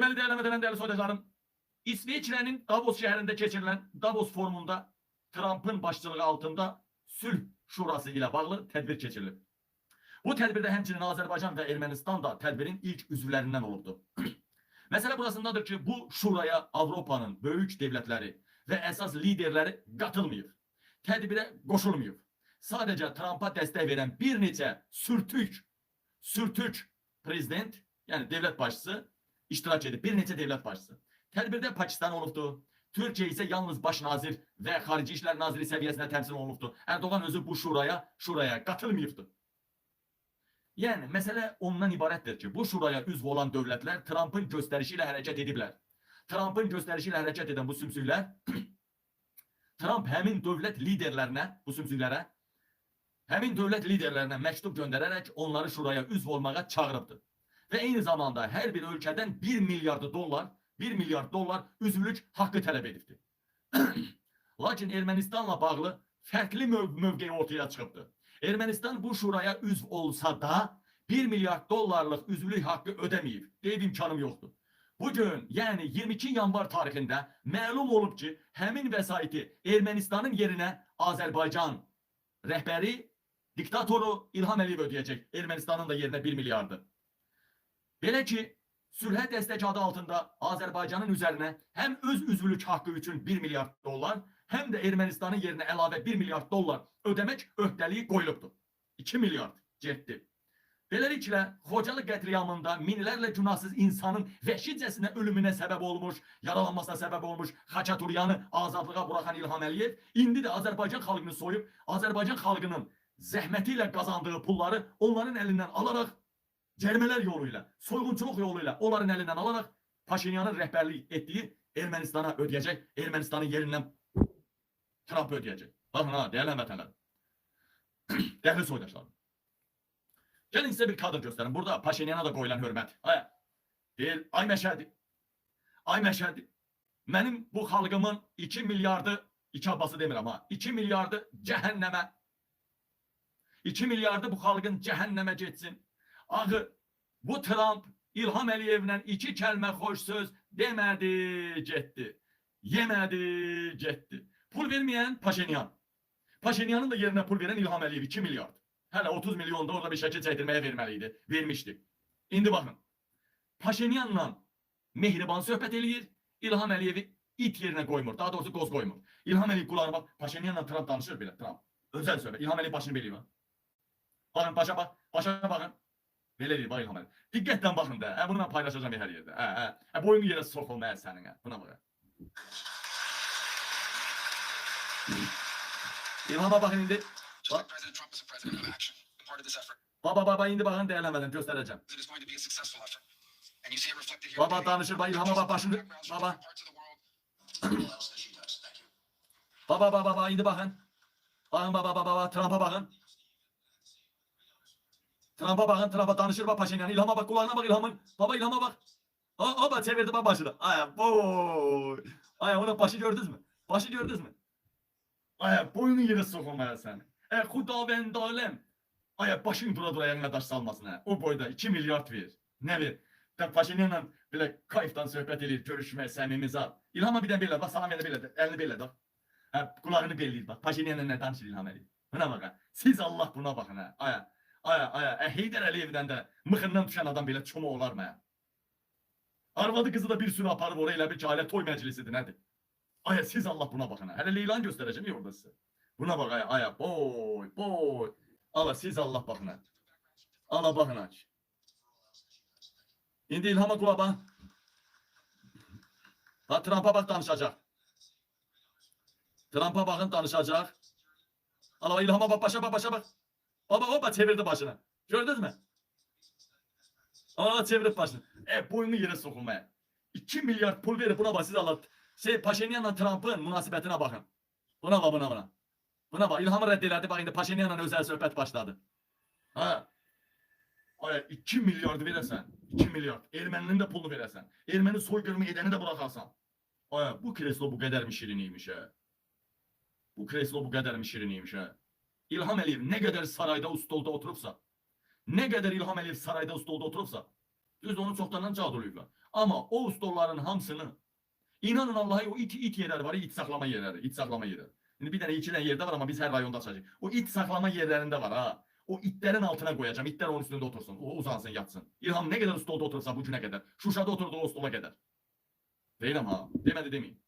Deməli, dəyərli vətəndaşlarım, dəyərli soydaşlarım, İsveçrənin Davos şəhərində keçirilən Davos forumunda Trumpın başçılığı altında sülh şurası ilə bağlı tədbir keçirilib. Bu tədbirdə həmçinin Azərbaycan və Ermənistan da tədbirin ilk üzvlərindən olubdu. Məsələ burasındadır ki, bu şuraya Avropanın böyük dövlətləri və əsas liderləri qatılmayıb. Tədbirə qoşulmayıb. Sadəcə Trumpa dəstək verən bir neçə sürtük prezident, yəni dövlət başçısı iştirak edib. Bir neçə dövlət başçısı. Tədbirdə Pakistan olubdu. Türkiyə isə yalnız baş nazir və xarici işlər naziri səviyyəsində təmsil olunubdu. Erdoğan özü bu şuraya qatılmayıbdı. Yəni məsələ ondan ibarətdir ki, bu şuraya üzv olan dövlətlər Trumpın göstərişi ilə hərəkət ediblər. Trumpın göstərişi ilə hərəkət edən bu sümsüklər Trump həmin dövlət liderlərinə, bu sümsüklərə həmin dövlət liderlərinə məktub göndərərək onları şuraya üzv olmağa çağırıbdı. Və eyni zamanda hər bir ölkədən 1 milyard dollar, 1 milyard dollar üzvlük haqqı tələb edibdi. Lakin Ermənistanla bağlı fərqli mövqe ortaya çıxıbdı. Ermənistan bu şuraya üzv olsa da 1 milyard dollarlıq üzvlük haqqı ödəməyib. Deyib imkanım yoxdur. Bugün, yəni 22 yanvar tarixində məlum olub ki, həmin vəsaiti Ermənistanın yerinə Azərbaycan rəhbəri, diktatoru İlham Əliyev ödəyəcək. Ermənistanın da yerinə 1 milyardı. Belə ki, sülhə dəstək adı altında Azərbaycanın üzərinə həm öz üzvlük haqqı üçün 1 milyard dollar, həm də Ermənistanın yerinə əlavə 1 milyard dollar ödəmək öhdəliyi qoyulubdur. 2 milyard getdi. Beləliklə, Xocalı qətliamında minlərlə günahsız insanın vəhşicəsinə ölümünə səbəb olmuş, yaralanmasına səbəb olmuş Xaçaturyanı azadlığa buraxan İlham Əliyev indi də Azərbaycan xalqını soyub, Azərbaycan xalqının zəhməti ilə qazandığı pulları onların əlindən alaraq cərimələr yolu ilə, soyğunçuluq yolu ilə onların əlindən alaraq Paşinyanın rəhbərlik etdiyi Ermənistana ödəyəcək, Ermənistanın yerindən Trump ödəyəcək. Baxın ha, dəyərli həmvətənlər. Dəyərli soydaşlarım. Gəlin sizə bir kadr göstərim. Burada Paşinyana da qoyulan hörmət. Ay, deyir, ay Məşədi, ay Məşədi, mənim bu xalqımın 2 milyardı, 2 Abbası demirəm ha, 2 milyardı cəhənnəmə, 2 milyardı bu xalqın cəhənnəmə getsin. Axı, bu Trump İlham Əliyevlə iki kəlmə xoş söz demədi, getdi. Yemədi, getdi. Pul verməyən Paşinyan. Paşinyanın da yerinə pul verən İlham Əliyev 2 milyard. Hələ 30 milyon da orada bir şəkil çəkdirməyə verməli idi. Vermişdi. İndi baxın. Paşinyanla mehriban söhbət eləyir. İlham Əliyevi it yerinə qoymur. Daha doğrusu qoz qoymur. İlham Əliyev qulağına bax. Paşinyanla Trump danışır belə. Trump. Özəl söhbət. İlham Əliyev başını beləyir. Baxın başa bax. Başa baxın. Belə eləyir bax İlham Əliyev. Diqqətlə baxın da. Hə, bunu mən paylaşacağam hər yerdə. Hə, hə. Hə, boyunu yerə soxulma hə, sənin. Hə. Buna bax. İlhama baxın indi. Just like President Trump is a president of action. And part of this effort Baba baba indi baxın dəyərlənmədən göstərəcəm. is it is going to be a successful effort. And you see it reflected here Baba today. danışır, bax İlhama bax başını. Backgrounds from Baba. different parts of the world. Else that she does. Thank you. Baba baba baba indi baxın. Baxın baba baba baba Trumpa baxın. Trumpa baxın, Trumpa danışır bax Paşinyan. İlhama bax, qulağına bax İlhamın. Baba İlhama bax. Oba çevirdi bax başını. Ay boy. Ay ona başı gördünüz mü? Başı gördünüz mü? Ay boynunu yerə soxulmaya səni. Ey xudavənd aləm. Ay başın dura dura ayağına daş salmasın hə. O boyda 2 milyard ver. Nə ver? Da Paşinyanla belə kayfdan söhbət eləyir, görüşmək, səmimi zat. İlhama bir də belə, bax salam elə belə, əlini belə də. Hə, qulağını belləyir bax. Paşinyanla nə danışır İlham Əliyev. Buna bax. Hə. Siz Allah buna baxın hə. Aya, aya, aya. Heydər Əliyevdən də mıxından düşən adam belə çoma olar mı? Hə? Arvadı qızı da bir sürü aparıb oraya elə bir ki, ailə toy məclisidir, nədir? Aya siz Allah buna baxın hə. Hələ Leylanı göstərəcəm ya orada sizə. Buna bax aya, aya, boy, boy. Allah siz Allah baxın hə. Allah baxın hə. İndi İlhama qulaq bax. Ha Trumpa bax danışacaq. Trumpa baxın danışacaq. Allah İlhama bax, başa bax, başa bax. Baba hopa çevirdi başını. Gördünüz mü? Aa çevirib başını. Boynunu yerə soxulmaya. 2 milyard pul verib buna bax siz Allah. Şey Paşinyanla Trumpın münasibətinə baxın. Buna bax, buna buna. Buna bax, İlhamı rədd elədi. Bax indi Paşinyanla özəl söhbət başladı. Ha. Ay 2 milyard verəsən. 2 milyard. Erməninin də pulunu verəsən. Erməni soyqırımı edəni də buraxarsan. Ay bu kreslo bu qədərmi şirin imiş hə. Bu kreslo bu qədərmi şirin imiş hə. İlham Əliyev nə qədər sarayda stolda oturubsa, nə qədər İlham Əliyev sarayda stolda oturubsa, düz onu çoxdandan caduluyublar. Amma o stolların hamısını, inanın Allah'a o it yerləri var, it saxlama yerləri, it saxlama yerləri. İndi bir dənə, iki dənə yerdə var, amma biz hər rayonda açacağıq. O it saxlama yerlərində var ha. O itlərin altına qoyacağam. İtlər onun üstündə otursun. O uzansın, yatsın. İlham nə qədər stolda oturursa bu günə qədər. Şuşada oturdu o stola qədər. Deyirəm ha. Demədi deməyim.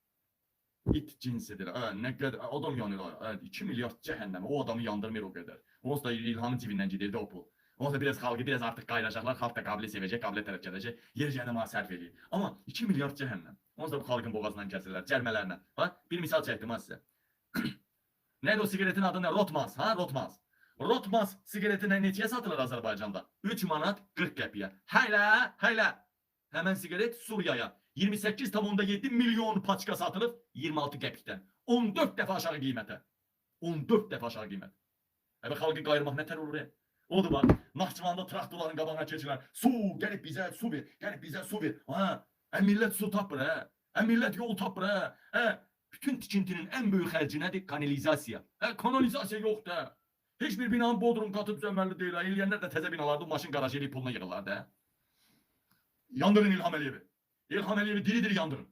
İt cinsidir. Hə, nə qədər adam yanır. Hə, 2 milyard cəhənnəmə. O adamı yandırmır o qədər. Onsuz da İlhamın cibindən gedirdi o pul. Onsuz da biraz xalqı biraz artıq qayıracaqlar. Xalq da qabili sevəcək, qabiliyyət tərəf gələcək. Yer cəhənnəmə sərf eləyir. Amma 2 milyard cəhənnəm. Onsuz da bu xalqın boğazından kəsirlər, cərmələrlə. Bax, bir misal çəkdim ha sizə. Nədir o siqaretin adı nə? Rotmans, ha? Rotmans. Rotmans siqareti nə neçəyə satılır Azərbaycanda? 3 manat 40 qəpiyə. Hələ, hələ. Həmən siqaret Suriyaya 28,7 milyon paçka satılıb 26 qəpikdən. 14 dəfə aşağı qiymətə. 14 dəfə aşağı qiymət. Əbə xalqı qayırmaq nətər olur ya? Odur bax, Naxçıvanda traktorların qabağına keçirlər. Su, gəlib bizə su ver, gəlib bizə su ver. Ha, millət su tapmır, hə. Millət yol tapmır, hə. Hə, bütün tikintinin ən böyük xərci nədir? Kanalizasiya. Hə, kanalizasiya yoxdur, hə. Heç bir binanın bodrum katı düzəlməli deyil. Hə. Eləyənlər də təzə binalarda maşın qarajı eləyib puluna yığırlar da. Yandırın İlham Əliyevi. İlham Əliyevi diri-diri yandırın.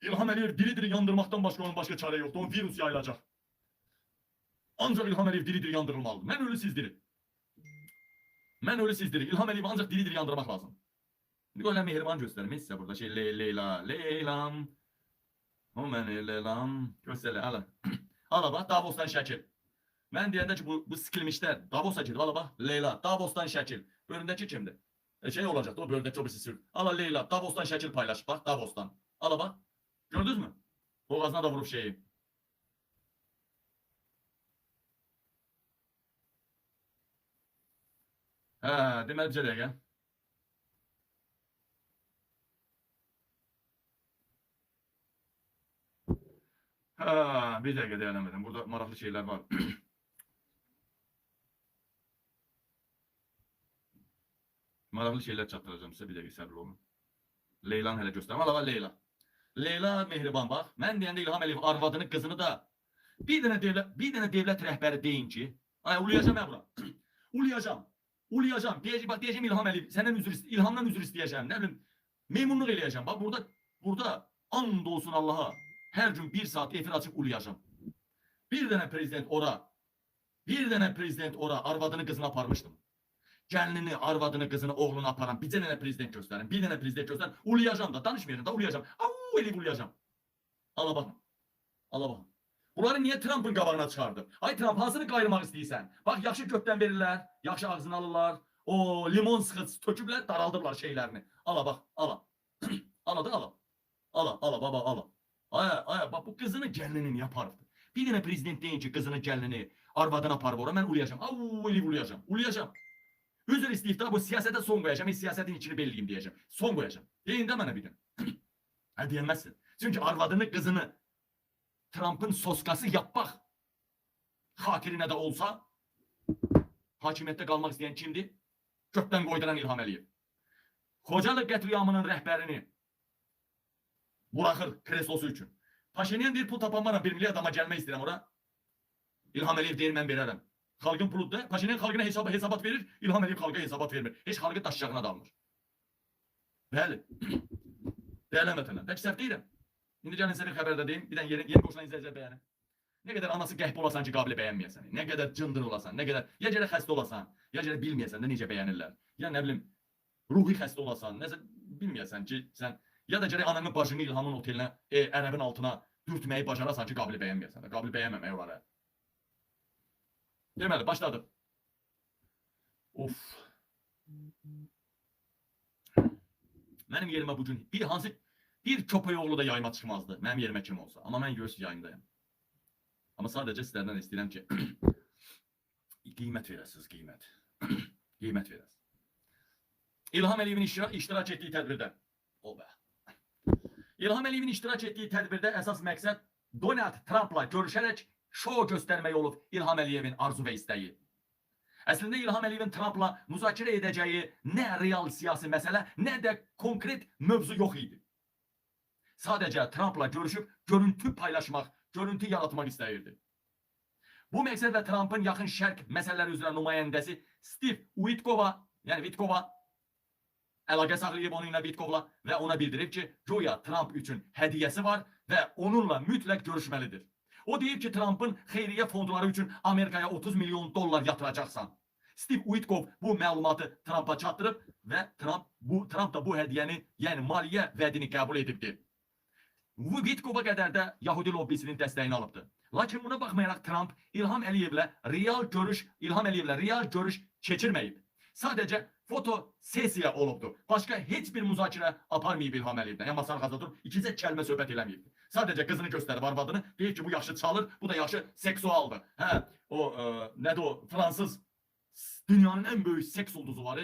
İlham Əliyev diri-diri yandırmaqdan başqa onun başqa çarə yoxdur. O virus yayılacaq. Ancaq İlham Əliyev diri-diri yandırılmalıdır. Mən ölü siz diri. Mən ölü siz diri. İlham Əliyevi ancaq diri-diri yandırmaq lazım. İndi qoy Mehriban göstərim sizə burada şey Leyla, Leylam. O mən Leylam. Göstər ala. Ala bax Davosdan şəkil. Mən deyəndə ki bu sikilmişlər Davosa gedib ala bax Leyla Davosdan şəkil. Bölümdəki kimdir? Şey olacaq da o bölümdəki o birisi sür. Ala Leyla Davosdan şəkil paylaş bax Davosdan. Ala bax. Gördünüz mü? Boğazına da vurub şeyi. Hə, deməli bir dəqiqə. Hə, bir dəqiqə deyələmədim. Burada maraqlı şeylər var. Maraqlı şeylər çatdıracağım sizə. Bir dəqiqə səbirli olun. Leylanı hələ göstərim. Ala bax Leyla. Leyla Mehriban bax. Mən deyəndə İlham Əliyev arvadını, qızını da bir dənə devlət rəhbəri deyin ki, ay uluyacağam mən bura. Uluyacağam. Uluyacağam. Deyəcək, bax deyəcəm İlham Əliyev, səndən üzr İlhamdan üzr istəyəcəm. Nə bilim, meymunluq eləyəcəm. Bax burada and olsun Allaha. Hər gün bir saat efir açıb uluyacağam. Bir dənə prezident ora, bir dənə prezident ora arvadını, qızını aparmışdım. Gəlinini, arvadını, qızını, oğlunu aparan bir dənə prezident göstərin, bir dənə prezident göstərin. Uluyacağam da, danışmayacağam da, uluyacağam. Au, eləyib uluyacağam. Ala baxın. Ala baxın. Bunları niyə Trumpın qabağına çıxardı? Ay Trump, hansını qayırmaq istəyirsən? Bax, yaxşı götdən verirlər, yaxşı ağzını alırlar. O limon sıxıcı töküblər, daraldıblar şeylərini. Ala bax, ala. Ala da ala. Ala, ala baba, ala. Ay, ay, bax bu qızını, gəlinini niyə aparıbdı? Bir dənə prezident deyin ki, qızını, gəlinini, arvadını aparıb ora, mən uluyacağam. Au, eləyib uluyacağam. Uluyacağam. Üzr istəyib də bu siyasətə son qoyacağam. Heç siyasətin içini belliyim deyəcəm. Son qoyacağam. Deyin də mənə bir dənə. Hə, deyəməzsin. Çünki arvadını, qızını Trumpın soskası yapmaq xatirinə də olsa hakimiyyətdə qalmaq istəyən kimdir? Kökdən qoyduran İlham Əliyev. Xocalı qətliamının rəhbərini buraxır kreslosu üçün. Paşinyan deyir pul tapanmaram, 1 milyard, amma gəlmək istəyirəm ora. İlham Əliyev deyir mən verərəm. Xalqın puludur da. Paşinyan xalqına hesabat verir, İlham Əliyev xalqa hesabat vermir. Heç xalqı daşcağına da almır. Bəli. Bəli vətənlər. Bəlkə səhv deyirəm. İndi gəlin sizə bir xəbər də deyim. Bir dənə yeni qoşulan izləyicilər bəyənin. Nə qədər anası qəhbə olasan ki, qabili bəyənməyəsən. Nə qədər cındır olasan, nə qədər ya gərək xəstə olasan, ya gərək bilməyəsən də necə bəyənirlər. Ya nə bilim ruhi xəstə olasan, nəsə bilməyəsən ki, sən ya da gərək ananın başını İlhamın otelinə, ərəbin altına dürtməyi bacarasan ki, qabili bəyənməyəsən. Qabili bəyənməmək olar. Hə. Deməli, başladıq. Of. Mənim yerimə bu gün bir hansı bir köpək oğlu da yayıma çıxmazdı. Mənim yerimə kim olsa. Amma mən görürsünüz yayımdayım. Amma sadəcə sizlərdən istəyirəm ki qiymət verəsiniz, qiymət. Qiymət verəsiniz. İlham Əliyevin iştirak etdiyi tədbirdə. O be. İlham Əliyevin iştirak etdiyi tədbirdə əsas məqsəd Donald Trumpla görüşərək şou göstərmək olub İlham Əliyevin arzu və istəyi. Əslində İlham Əliyevin Trumpla müzakirə edəcəyi nə real siyasi məsələ, nə də konkret mövzu yox idi. Sadəcə Trumpla görüşüb görüntü paylaşmaq, görüntü yaratmaq istəyirdi. Bu məqsədlə Trumpın yaxın şərq məsələləri üzrə nümayəndəsi Steve Witkoff, yəni Witkoff Əlaqə saxlayıb onunla Vitkovla və ona bildirib ki, güya Tramp üçün hədiyyəsi var və onunla mütləq görüşməlidir. O deyib ki, Trampın xeyriyyə fondları üçün Amerikaya 30 milyon dollar yatıracaqsan. Steve Witkoff bu məlumatı Trampa çatdırıb və Tramp da bu hədiyyəni, yəni maliyyə vədini qəbul edibdi. Bu Witkoffa qədər də Yahudi lobbisinin dəstəyini alıbdı. Lakin buna baxmayaraq Tramp İlham Əliyevlə real görüş keçirməyib. Sadəcə foto sessiya olubdu. Başqa heç bir müzakirə aparmayıb İlham Əliyevlə. Yəni masanın arxasında durub ikicə kəlmə söhbət eləməyibdi. Sadəcə qızını göstərib arvadını, deyir ki, bu yaxşı çalır, bu da yaxşı seksualdır. Hə, o nədir o fransız dünyanın ən böyük seks ulduzu var.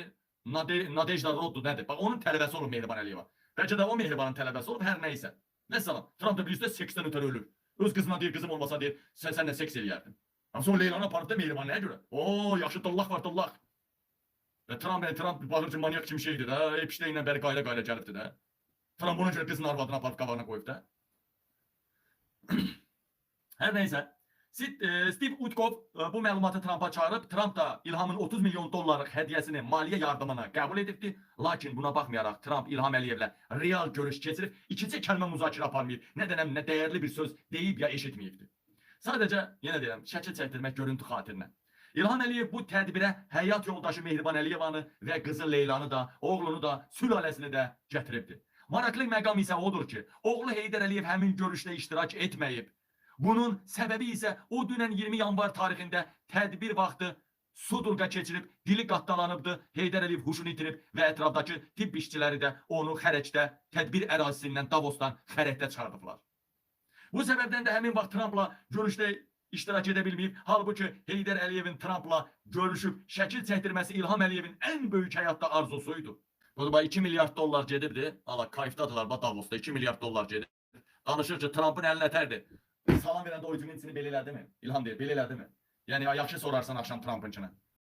Nadejda Roddu nədir? Bax onun tələbəsi olub Mehriban Əliyeva. Bəlkə də o Mehribanın tələbəsi olub, hər nə isə. Məsələn, Tramp da bilirsə seksdən ötəri ölür. Öz qızına deyir, qızım olmasa deyir, sən sənlə seks eləyərdim. Amma sonra Leylanı aparıb da Mehriban nəyə görə? Oo, yaxşı dallaq var, dallaq. Və Tramp baxır ki, manyak kimi şeydir də. Epsteynlə bəri qayla-qayla gəlibdi də. Tramp ona görə qızın arvadını aparıb qabağına qoyub da. Hər nəysə, Steve Witkoff bu məlumatı Trampa çağırıb. Tramp da İlhamın 30 milyon dollarlıq hədiyyəsini, maliyyə yardımını qəbul edibdi. Lakin buna baxmayaraq Tramp İlham Əliyevlə real görüş keçirib, ikicə kəlmə müzakirə aparmayıb, nə dənəm nə dəyərli bir söz deyib ya eşitməyibdi. Sadəcə, yenə deyirəm, şəkil çəkdirmək görüntü xatirinə. İlham Əliyev bu tədbirə həyat yoldaşı Mehriban Əliyevanı və qızı Leylanı da, oğlunu da, sülaləsini də gətiribdi. Maraqlı məqam isə odur ki, oğlu Heydər Əliyev həmin görüşdə iştirak etməyib. Bunun səbəbi isə o dünən 20 yanvar tarixində tədbir vaxtı sudurqa keçirib, dili qatdalanıbdı, Heydər Əliyev huşunu itirib və ətrafdakı tibb işçiləri də onu xərəkdə, tədbir ərazisindən, Davosdan xərəkdə çıxardıblar. Bu səbəbdən də həmin vaxt Trampla görüşdə iştirak edə bilməyib. Halbuki Heydər Əliyevin Trampla görüşüb şəkil çəkdirməsi İlham Əliyevin ən böyük həyatda arzusuydu. Bu da 2 milyard dollar gedibdi. Ala kayfdadılar bax Davosda 2 milyard dollar gedib. Danışır ki, Trampın əlinə tərdir. Salam verəndə o içini belə elədimi? İlham deyir, belə elədimi? Yəni yaxşı sorarsan axşam Trampınkını.